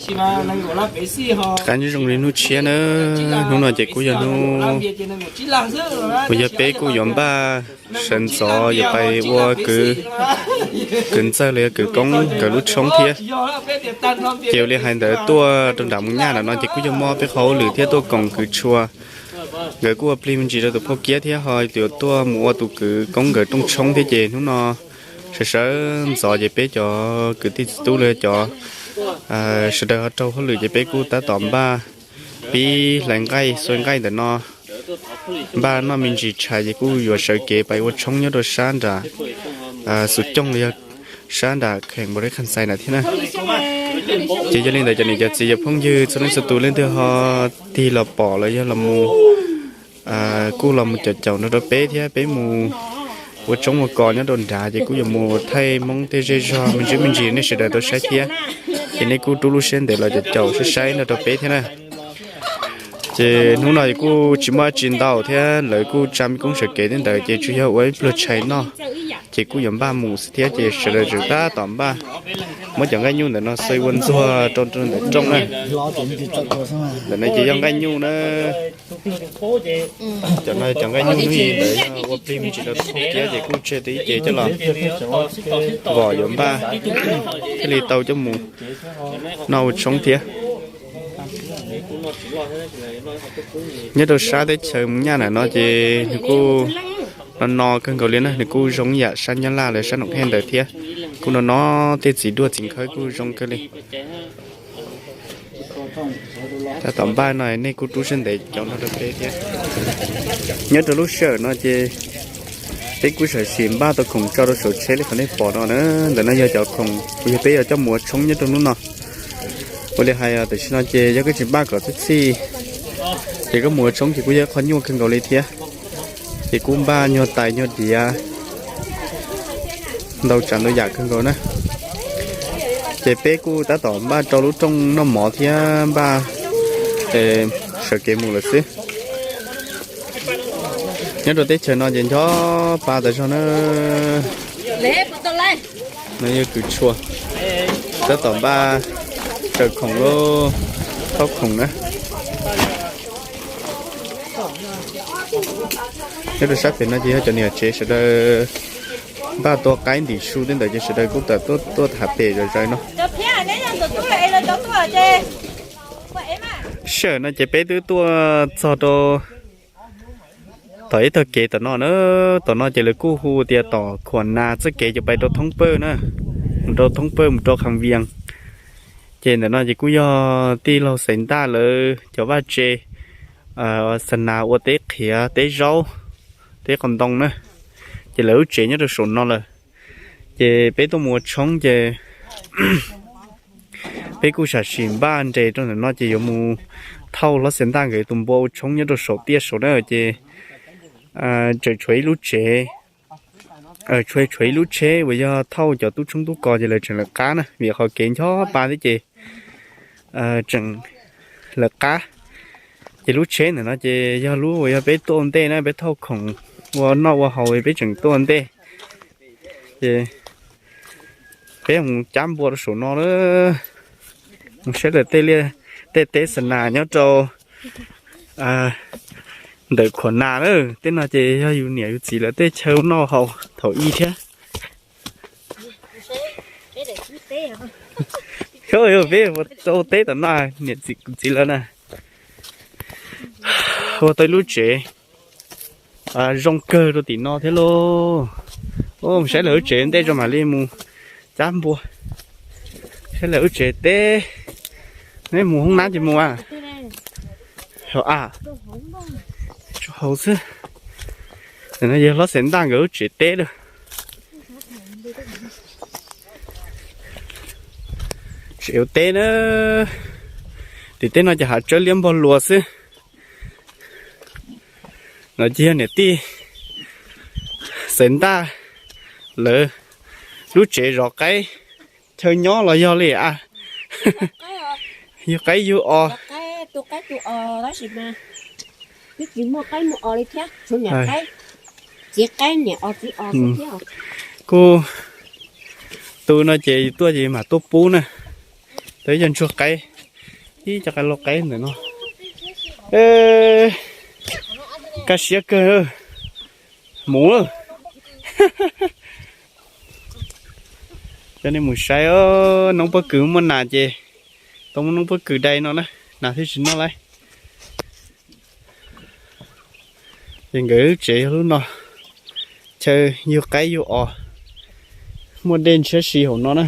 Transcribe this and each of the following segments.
Qab zoo li hnub tshiab na, hnub no ces kuj yog hnub uas yog peb kuj yuav npaj sawv ntxov yuav pais ua kwv, kwv ntxawg los yog kwv koob nkawd lub tshoob thiab. Ces ua li hais ntawd tuaj rau nram Mus Nyaj ntawm no ces kuj yog muaj peb qhov hauj lwm thiab tuaj koom kwv tshua. Nkawd kuj ua plig me ntsis rau tus phauj Kiab thiab ho yuav tuaj mus ua tus kwv koob nkawd rooj tshoob thiab ces hnub no sawv sawv ntxov ces peb cov kwv tij txiv tub los yog cov sawv daws ho raug hauj lwm ces peb kuj tab tom npaj pib hlais nqaij xuas nqaij ntawm no, npaj noj me ntsis tshais ces kuj yuav sawv kev pais ua tshoob nyob rau sab nram Xus Cooj los yog sab nram kheem Npaus Dej Khaj Xais na thiab na. Ces yog li ntawd cov niam cov txiv cov phooj ywg txhua leej txhua tus leej twg ho tig los pom los yog los mus kuj los mus caum caum nrog rau peb thiab peb mus ua tshoob ua kos nyob rau nrad ces kuj yuav mus thaij Hmoob tej zej zog me ntsis me ntsis nej sawv daws tau saib thiab. Ces nej kuj rub lub siab ntev los caum caum saib saib nrog rau peb thiab na. Ces hnub no kuj tsis muaj dab tsi ntau thiab lawv kuj tsa me koob sawv kev tej ntawd ces tsuas yog ua ib pluag tshais noj, ces kuj yuav npaj mus xwb thiab ces sawv daws tseem tab tom npaj muab cov nqaij nyuj ntawm no xaws ua ntxuag rau ntawm rooj na. Ntawm no ces yog nqaij nyuj na. Cov no cov nqaij nyuj hnub ib ntawd yog ua plig me ntsis rau tus phauj Kiab ces kuj tseg tau ib ce coj los vom yuav npaj thiaj li tau coj mus noj ua tshoob thiab. Nyob rau sab teb chaws Mus Nyaj ntawm no ces nws kuj no no kawg nkaus li na, nws kuj zoo ib yam sab Nyab Laj los sab Noom Hej ntawd thiab. Kuj no no tej txiv duaj txiv nkhawb kuj zoo kawg li. Tab tom npaj no nej kuj rub siab ntev caum nrog rau peb thiab. Nyob rau lub sij hawm no ces peb kuj sam sim npaj tau khoom tso rau saum tsheb li qhov nej pom no na. Ntawm no yog cov khoom uas yog peb yuav coj mus ua tshoob nyob rau hnub no. Ua li hais tam sim no ces yog koj tsis npaj kom txhij txhij ces koj mus ua tshoob ces kuj yog qhov nyuaj kawg nkaus li thiab. Ces kuj npaj nyuag tais nyuag diav ntau tsav ntau yam kawg nkaus na. Ces peb kuj tab tom npaj rau lub rooj noj mov thiab npaj sawv kev mus lawm xwb. Nyob rau teb chaws no ces ncho pa tas zog na. No yog kws tshua, tab tom npaj raws khoom lub thauj khoom na. Nyob rau sab pem no ces yog cov niam tsev sawv daws npaj tua qaib ntim su tej ntawd ces sawv daws kuj tawm tuaj tham pem zom zaws no. Sij hawm no ces peb twb tuaj txog rau tom ib tog kev tom no na. Tom no ces lawv kuj hu tias tom Khuam Nas txoj kev yuav pais rau Thoob Pawj na, mus rau Thoob Pawj mus rau Kham Vias. Ces ntawm no ces kuj yog tij laug Xaiv Ntaj lawv cov vaj tse, xa nas ua teb qhiav teb zaub, teb qos ntoo na. Ces lawv lub tsev nyob rau saum no lawm. Ces peb tuaj mus ua tshoob ces peb kuj sam sim npaj nres rau ntawm no ces yuav mus thauj hlob Xaiv Ntaj nkawd tus npua ua tshoob nyob rau saum tiaj saud na. Ces tseem tshuav ib lub tsev, tshuav tshuav ib lub tsheb uas yog thauj cov tub tshoob tub kos ces lawv tseem lawv qab na, vim qhov kev ncho pa thiab ces tseem lawv qab. Ces lub tsheb ntawm no ces yog lub uas yog peb tuaj ua ntej na, peb thauj khoom ua noj ua haus peb tseem tuaj ua ntej. Ces peb mus cab npua rau saum no lawm, mus saib lawv tej liaj tej teb xa nas nyob rau ntawm Khuam Nas lawm. Tej no ces yog yus niam yus txiv lawv tej chaw noj haus thaum ub thiab. Peb ua teb tom no, niam txiv kuv txiv lawv na, ua tau ib lub tsev zoo kawg rau tim no thiab lauj. Mus saib lawv lub tsev ntej tso mam li mus cab npua. Saib lawv lub tsev teb, neb mus hoob nab ces mus a. Hauv a, tsuas hauv xwb. Ntawm no yog hlob Xaiv Ntaj nkawd lub tsev teb lawm. Tsev ua teb na, tim teb no ces hav tsawb liab npog luas xwb. No ces yog niam tij Xaiv Ntaj lawv lub tsev zov qaib chaw nyob los yog li a? Yug qaib yug os. Kuj tu no ces yus tuaj ces yus mam tuaj pub na. Tau ib co ntsuag qaib, ib co qaib lau qaib ntawm no. Kaj siab kawg, mus. Coj nej mus saib, noob pob kws muaj nas ces tau muab noob pob kws dai no na, nas thiaj tsis noj lawm. Ces nkawd lub tsev yog lub no, chaw yug qaib yug os, muaj dej ntshiab si hauv no na.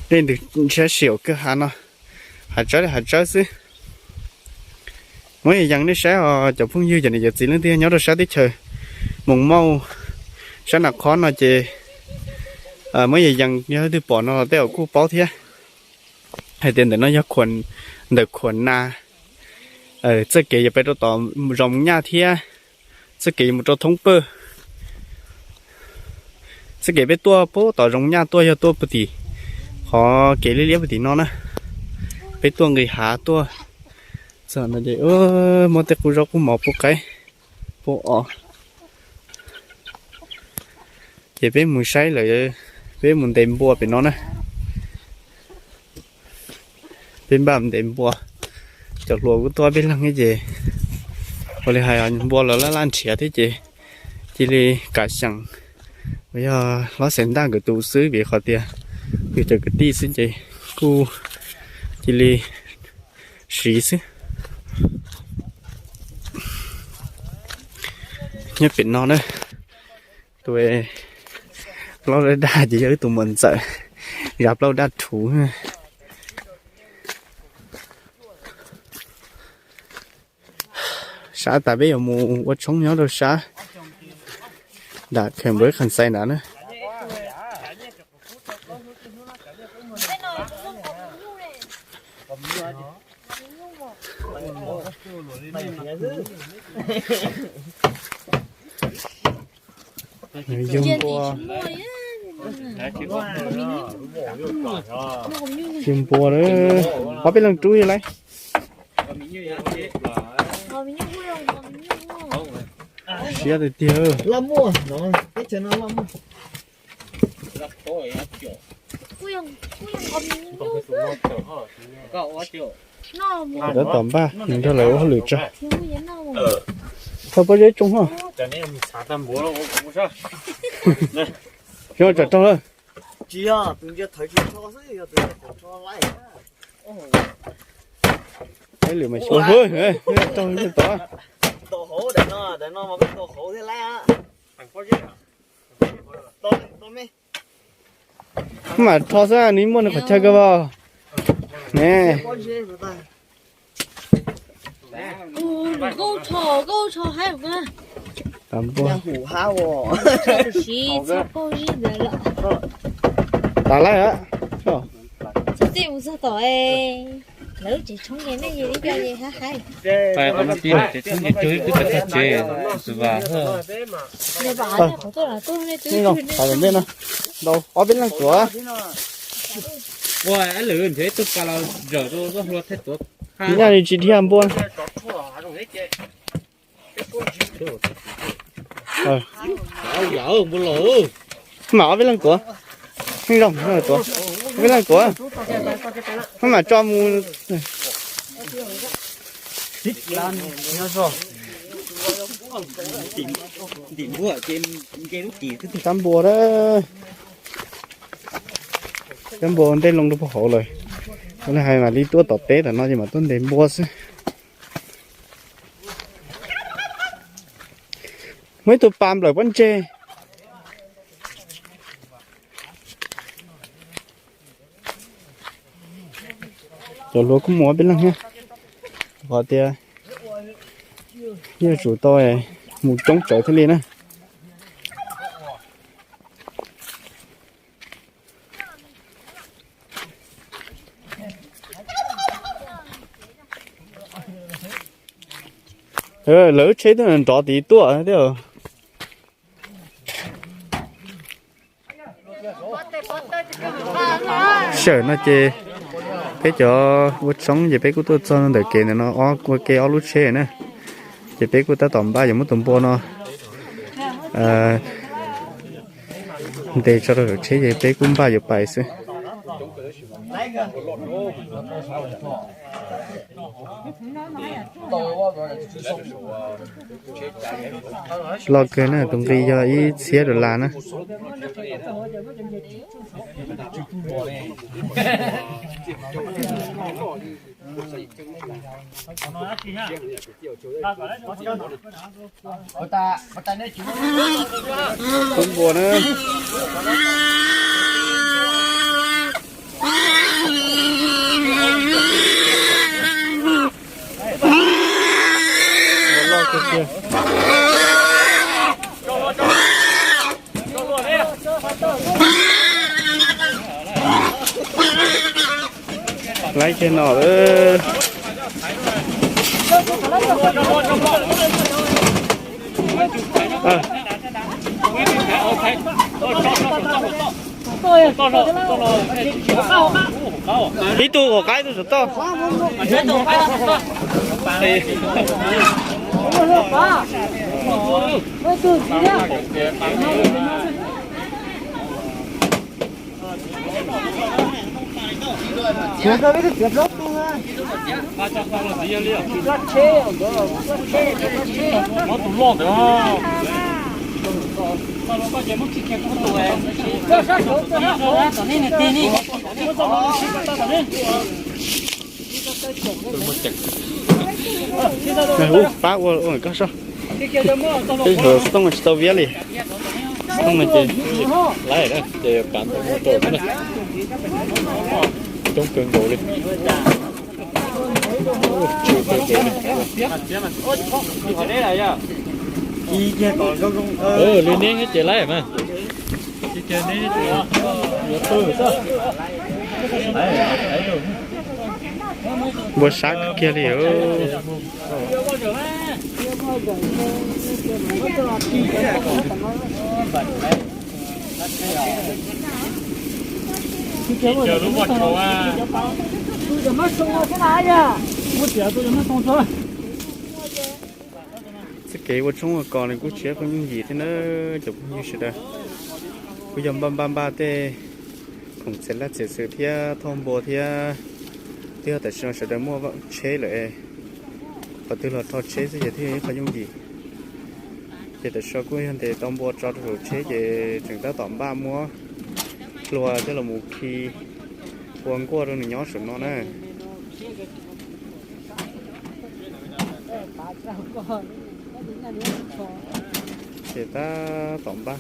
Dej ntws ntshiab si hauv kwj ha no, hav tsawb li hav tsawb xwb. Muab yees yees nej saib os cov phooj ywg cov niam cov txiv leej twg nyob rau sab teb chaws Moos Mauj, sab Nas Khob no ces muab yees yees, yog leej twg pom no los tej zaum kuj paub thiab. Hais tias ntawm no yog ntawm khuam nas, txoj kev yuav pem rau tom Zoov Nyaj thiab txoj kev yuav mus rau Thoob Pawg. Txoj kev peb tuaj puag tom Zoov Nyaj tuaj yog tuaj puag tim qhov kev liab liab puag tim no na. Peb tuaj nqis hav tuaj txog no ces muaj tej qub zaub qub mov pub qaib pub os. Ces peb mus saib lawm, peb mus ntes npua pem no na. Peb npaj ntes npua, cov hluas kuj tuaj peb leeg thiab ces ua li hais npua los laj laj nrhiav thiab ces cia li kam xyeem uas yog hlob Xaiv Ntaj nkawd tus xwb vim qhov tias yog cov kwv tij xwb ces kuj cia li siv xwb. Nyob pem no na, tus plaub daj daj ces yog ib tus muam ntxawm, zav plaub daj rhuv. Sab tas peb yuav mus ua tshoob nyob rau sab nram Kheem Npawb Khas Xais nrad na. Yug npua, yug npua, ob peb leeg rub li lauj. Siab tiag tiag. Tab tom npaj nrog lawv ua hauj lwm tso. Thauj pob zeb tsoo hos. Xyov tsam raug lawm. Raug tod. Mam rho xwb, nws muaj nws qhov chaw kawg as. Ne. Tas laij. Tsev tshoob ces cog tag tsev, xwb vas. Ntau ob peb leeg tuav. Ua lwm nrhiav ib tug pas los zawm rau txoj hlua thiaj tuav. Nyaj li tsis dhia npua. Mam ob peb leeg tuav. Neej zoo tuav, ob peb leeg tuav. Maj mam tso mus. Cab npua, cab npua ntej loo rau puag hauv lawm. Ua li hais mam li tuaj tom teb tom no ces mam tuaj ntes npua xwb. Muaj ib tug pas nplawm pob ntseg. Cov hluas kuj mus ob peb leeg thiab, qhov tias yuav tsum tau mus coob tsawv thiaj li na. Lawv tsheb twb nrov tid tuaj thiab. Sij hawm no ces peb cov ua tshoob ces peb kuj tuaj txog ntawm kev ntawm no, ua ke ob lub tsheb na. Ces peb kuj tab tom npaj yuav muab tus npua no ntes tso rau hauv tsheb ces peb kuj npaj yuav pais xwb. Loj kawg na, tus nqi yog ib txhiab dollar na. Tub npua na. Loj kawg kiag. Laib kiag no lawm. Ib tug ua qaib, ib tug saum toj. Ub, pab ua ua koj soj. Tej hluas xov tooj tsis tau viab li. Xov tooj no ces laib ces pab ntau mus rau na. Coob kawg nkaus li. Li neb ces laib mas. Npua sab kiag li. Txoj kev ua tshoob ua kos nws kuj tsis yog pheej yooj yim thiab na cov phooj ywg sawv daws. Kuj yog npaj npaj npaj tej khoom txiav laj txiav xwm thiab thauj npua thiab. Twb yog tam sim no sawv daws muaj tsheb lawm, qhov twg los rho tsheb xwb ces thiaj yog ib qho yooj yim. Ces tam sim no kuj yog ntes tau npua tso rau saum tsheb ces tseem tab tom npaj muab hlua coj los mus khi ua nkuaj rau nws nyob saum no na. Ces tab tom npaj.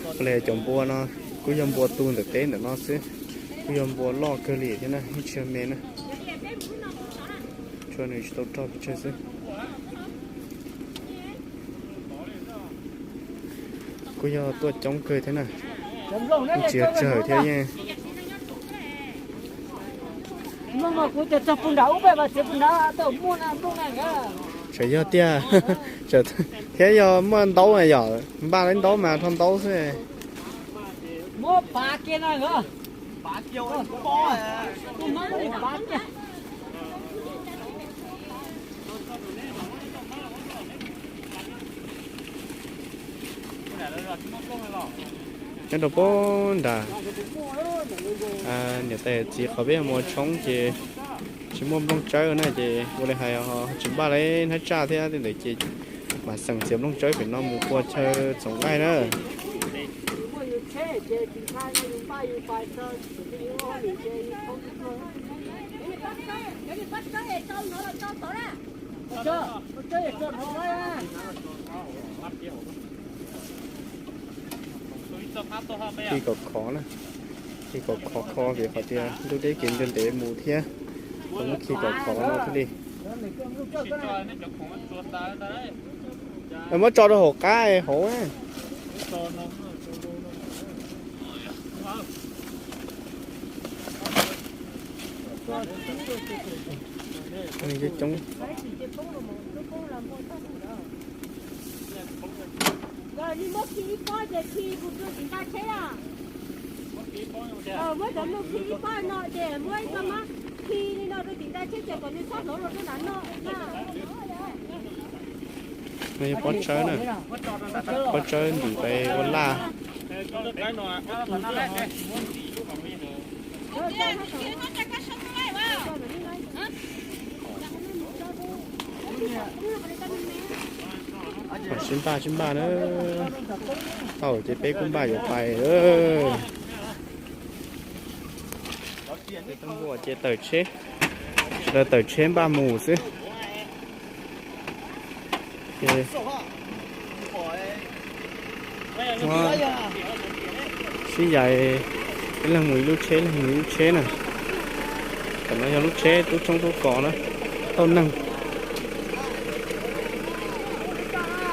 Qhov li cov npua no kuj yog npua tu ntawm teb ntawm no xwb, kuj yog npua loj kawg li thiab na, ib tsis me na. Tsuas nws tsis tau rog pes tsawg xwb. Kuj yog tuaj coob kawg thiab na, tsis yog tsawg thiab yeej. Tseem yog tiag, thiab yog muaj ntaub yom, npaj lawv ntaub mas rho ntaub xwb. Nyob rau pem nram niam tais txiv qhov peb mus ua tshoob ces tsis muaj nplooj tsawb na ces ua li hais tsis npaj li hnab tsaj thiab tej ntawd ces mam xeem txiav nplooj tsawb pem no mus pua chaw txoov nqaij na. Khi kom khov na, khi kom khov kho vim qhov tias ntuj deb kev ntev mus thiab, muab khi kom khov no thiaj li. Muab tso rau hauv qab hauv. Coob. Muab khi ib pob ces khi mus rau tim ntaj tsheb na. Muab cov nplooj khi ib pob no ces muab ib co mab khi li no rau tim ntaj tsheb ces kom nws txhob hlauv los rau nram no na. No yog pob tsawb na, pob tsawb ntim pais ua laj. Sib npaj sib npaj na, tau ces peb kuj npaj yuav pais. Ces tawm tsheb, sawv daws tawm tsheb npaj mus xwb. Sib yaim, ib leeg mus ib lub tsheb, ib leeg mus ib lub tsheb na. Tam no yog lub tsheb tub tshoob tub kos na, tau neeg.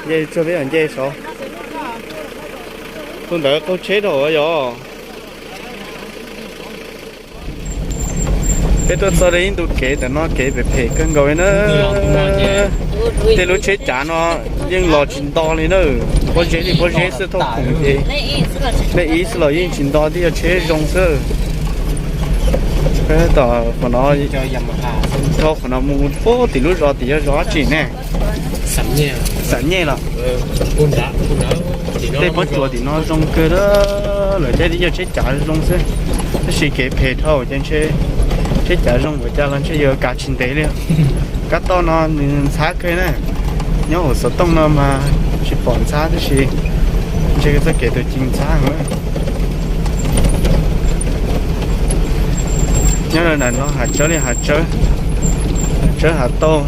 Nce tsuag peb yog nce saud. Tus ntawd qaug tsheb rau yog. Peb tuaj txog li ib ntu kev ntawm no kev phem phem kawg nkaus li na. Tej lub tsheb cav no yeej los tsis nto li na. Pob zeb li pob zeb xwb, thauj khoom ces dej ib xwb los yeej tsis nto, twb yog tsheb zoo xwb. Tom qhov no, qhov no mus puag tim lub zos tim yog zos dab tsi ne? Xam Nyej los? Tej pob tsuas tim no zoo kawg, lawv thiaj li yog tsheb cav zoo xwb. Tab sis kev phem dhau ces ntshe tsheb cav zoo ua cas los ntshe yuav kav tsis ntev li. Kab toj no nws ntxhab kawg na. Nyob hauv xov tooj no mas tsis pom ntxhab tab sis ntshe txoj kev tus ci ntxhab heev. Nyob rau ntawm no hav tsawb li hav tsawb, hav tsawb hav tauj,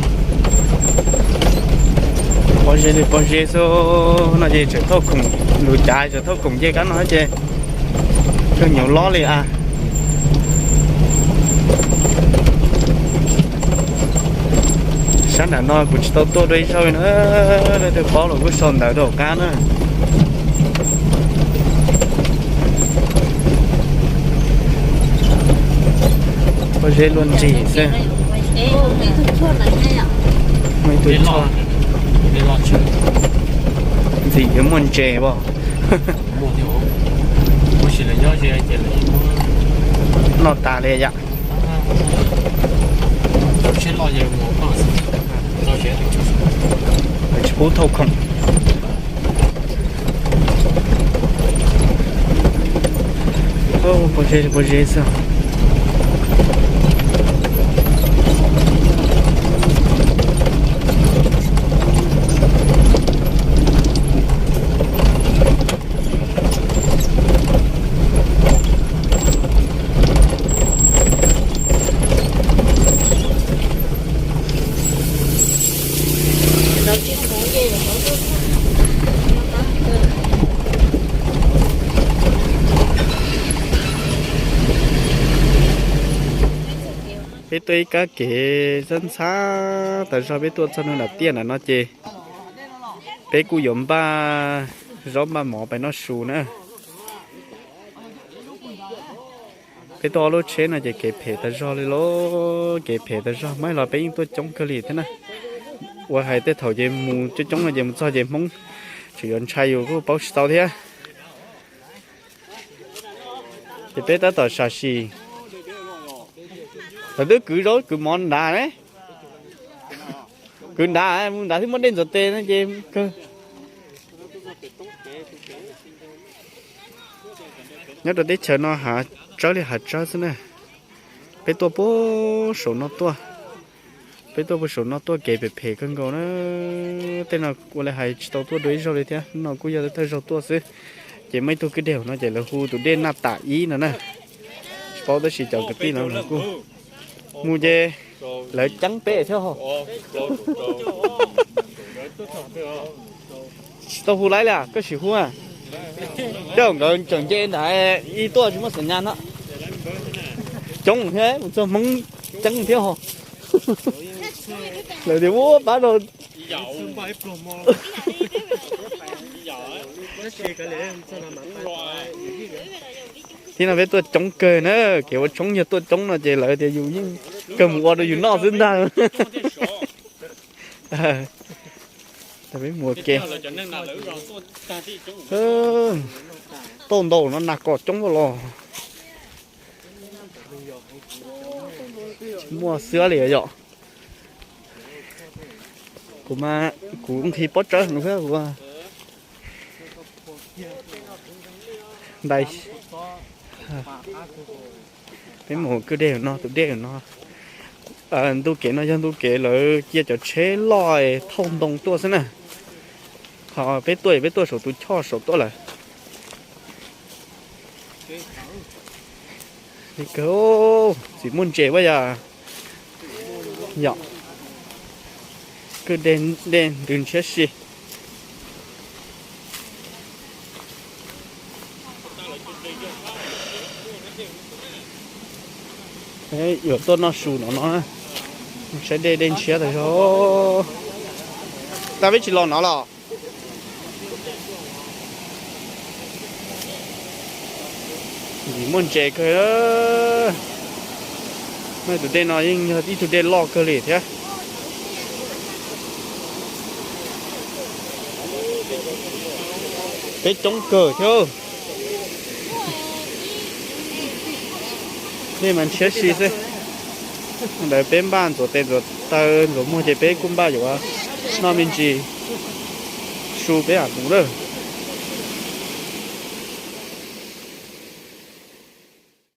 pob zeb li pob zeb xwb. No ces tseem thauj khoom, lus cav tseem thauj khoom nce kab no ces kawg nyuv lob li a. Sab nram no kuv tsis tau tuaj dua ib zaug na, leej twg paub los kuj sau ntawv rau hauv qab na. Pob zeb luaj nrig xwb. Muaj ib tug tshuaj, ntxim yuav muaj ntses os. Noj tas li yam. Tsis pub thauj khoom. Pob zeb, pob zeb xwb. Peb tuaj ib kab kev ntxhab ntxhab tas zog, peb tuaj txog nram tiaj nram no ces peb kuj yuav npaj zaub npaj mov pais noj su na. Peb tuaj ob lub tsheb no ces kev phem tas zog li lauj, kev phem tas zog, mas los peb yeej tuaj coob kawg li thiab na. Ua hais tej thaum ces mus coob coob no ces mus txog ces Hmoob tseem yuav ntshai yus kuj paub tsis tau thiab. Ces peb tab tom sam sim, lawv twb kwv zaub kwv mov nrad ne, kwv nrad, mus nrad thiab muaj dej ntxuav tes no ces kawg. Nyob rau teb chaws no hav tsawb li hav tsawb xwb na. Peb tuaj puag saum no tuaj, peb tuaj puag saum no tuaj kev phem phem kawg nkaus na. Tej no ua li hais tsis tau tuaj dua ib zaug li thiab, no kuj yog thawj zaug tuaj xwb. Ces muaj ib tug kwj deg no ces lawv hu tus dej Naj Tam ib no na. Tsis paub tab sis cov kwv tij no kuj mus ces lawv ceeb peb thiab ho. Tsis tau hu laib li, koj sim hu. Tej zaum nkawd tseem nce ntawd ib tuaj tsis muaj xim nyas no. Coob thiab mus txog Hmoob ceeb thiab ho. Lawv tias ua pab rau. Thiab no peb tuaj coob kawg na, kev ua tshoob yog tuaj coob no ces lawv tias yus yeej kawg mus ua rau yus noj xwb ntag. Peb mus ua ke. Tauj ntau no nas kom coob los. Tsis muaj xwb li yom. Kuv mas kuv nqhis pob tsawb no thiab kuv ntais. Peb mus kwj deg no, tus dej no, ntu kev no yog ntu kev lawv cia cov tsheb loj thauj ntoo tuaj xwb na. Ho peb tuaj, peb tuaj saum tus choj saum tuaj lawm. Li kawg, txiv muaj ntses ua yog, yog kwj deg ntws ntshiab si. Yuav tuaj noj su no no, saib dej, dej ntshiab tas zog. Tag peb tsis los no los. Txiv muaj ntses kawg. Tus dej no yeej yog ib tug dej loj kawg li thiab. Peb coob kawg thiab. Dej mas ntshiab si xwb. Ntawd peb npaj ntxuav tes ntxuav taw ntxuav muag ces peb kuj npaj yuav noj me ntsis su peb mam mus lawm.